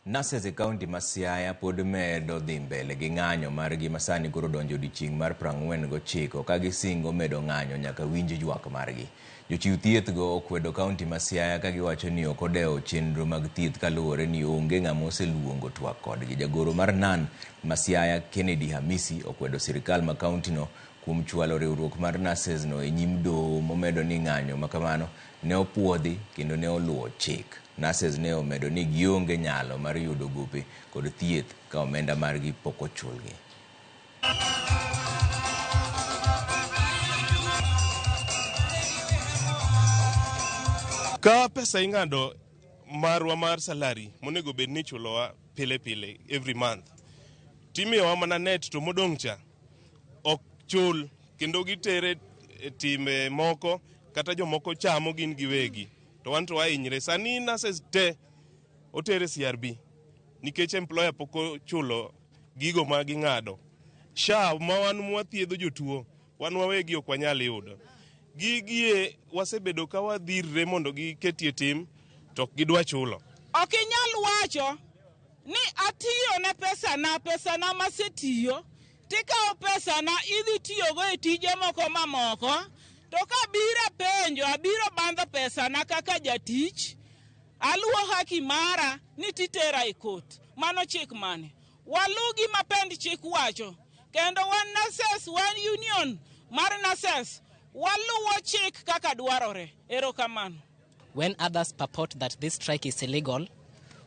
Nurses e kaunti ma Siaya pod medo dhi mbele gi ng'anyo margi ma sani koro donjo odiochieng' mar 49 ka gisingo medo ng'anyo nyaka winj ywak margi. Jochiw thieth go okwedo kaunti ma Siaya ka giwacho ni ok odewo chenro mag thieth kaluwore ni onge ng'ama oseluongo twak kodgi. Jagoro mar NAN ma Siaya Kennedy Hamisi okwedo sirikal ma kauntino kuom chwalo riwruok mar nurses no e nyim doho momedo ni ng'anyo ma kamano ne opuodhi kendo ne oluwo chik. Nurses ne omedo ni gionge nyalo mar yudo gope kod thieth ka omenda margi pok ochulgi. Ka pesa ing'ado marwa mar salary monego bed ni ichulowa pile pile every month, timiyowa mana net to modong' cha ok chul kendo gitere e timbe moko kata jomoko chamo gin giwegi to wan to wahinyre. Sani nurses te oter e CRB nikech employer pok ochulo gigo ma ging'ado. SHA ma wan mwathiedho jotuo wan wawegi ok wanyal yudo. Gigie wasebedo ka wadhirre mondo giketie tim to ok gidwa chulo. Ok inyal wacho ni atiyo ne pesana, pesana masetiyo, tikawo pesana idhi tiyogo e tije moko mamoko, to kabiro penjo, abiro bandho pesana kaka jatich, aluwo haki mara ni titera e kot. Mano chik mane? Walu gima pend chik wacho, kendo wan nurses, wan union mar nurses, waluwo chik kaka dwarore. Erokamano. When others purport that this strike is illegal,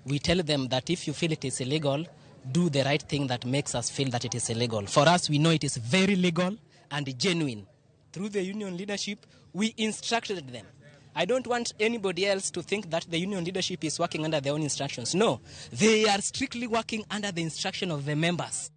we tell them that if you feel it is illegal, do the right thing that makes us feel that it is illegal. For us, we know it is very legal and genuine. Through the union leadership, we instructed them. I don't want anybody else to think that the union leadership is working under their own instructions. No, they are strictly working under the instruction of the members.